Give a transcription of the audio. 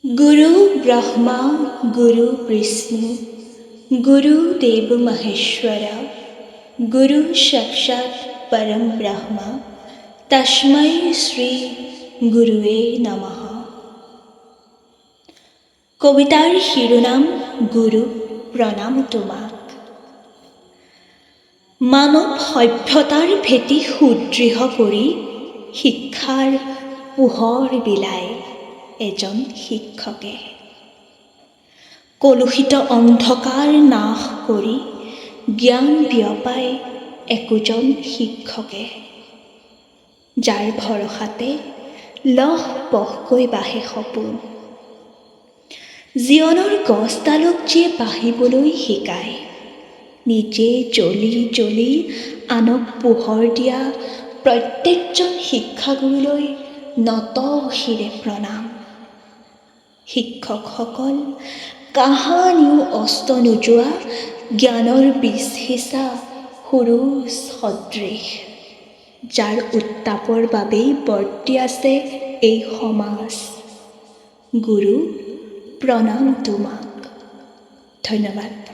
গুৰু ব্ৰহ্মা গুৰু বিষ্ণু গুৰু দেৱ মহেশ্বৰ, গুৰু সাক্ষাৎ পৰম ব্ৰহ্ম, তস্मै শ্ৰী গুৰুৱে নমঃ। কবিতাৰ শিৰোনাম গুৰু প্ৰণাম তোমাক। মানৱ সভ্যতাৰ ভেটি সুদৃঢ় কৰি শিক্ষাৰ পোহৰ বিলায় এজন শিক্ষকে। কলুষিত অন্ধকাৰ নাশ কৰি জ্ঞান বিয়পায় একোজন শিক্ষকে, যাৰ ভৰসাতে লহ পহকৈ বাঢ়ে সপোন। জীৱনৰ গছডালক যিয়ে বাঢ়িবলৈ শিকায়, নিজে জ্বলি জ্বলি আনক পোহৰ দিয়া প্ৰত্যেকজন শিক্ষাগুৰুলৈ নত শিৰে প্ৰণাম। শিক্ষকসকল কাহানিও অস্ত নোযোৱা জ্ঞানৰ বীজ সিঁচা সুৰুজ সদৃশ, যাৰ উত্তাপৰ বাবেই বৰ্তি আছে এই সমাজ। গুৰু প্ৰণাম তোমাক। ধন্যবাদ।